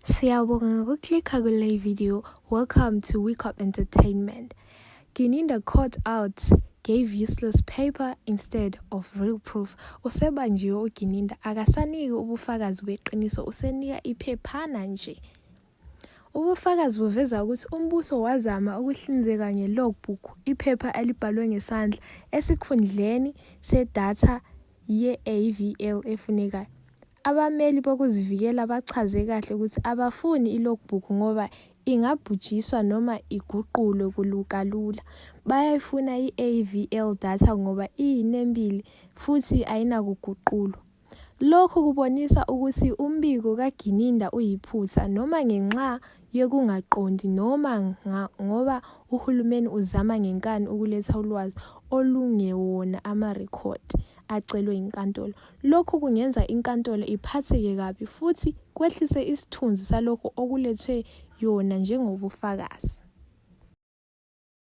Siyabonga ngokuklikha kule video. Welcome to Wake Up Entertainment. Gininda caught out gave useless paper instead of real proof. Usebanjiwe uGininda akasaniki ubufakazi beqiniso usenika iphephana nje. Ubufakazi buveza ukuthi umbuso wazama ukuhlinzeka nge-logbook, iphepha elibhalwe ngesandla, esikhundleni sedatha ye-AVL efunekayo. Abameli bokuzivikela bachaze kahle ukuthi abafuni i-logbook ngoba ingabhujiswa noma iguqulwe kalula. Bayayifuna i-AVL data ngoba iyinembile futhi ayinakuguqulwa. Lokhu kubonisa ukuthi umbiko kaGininda uyiphutha, noma ngenxa yokungaqondi noma ngoba uhulumeni uzama ngenkani ukuletha ulwazi olungewona amarekhodi acelwe yinkantolo. Lokhu kungenza inkantolo iphatheke kabi futhi kwehlise isithunzi salokho okulethwe yona njengobufakazi.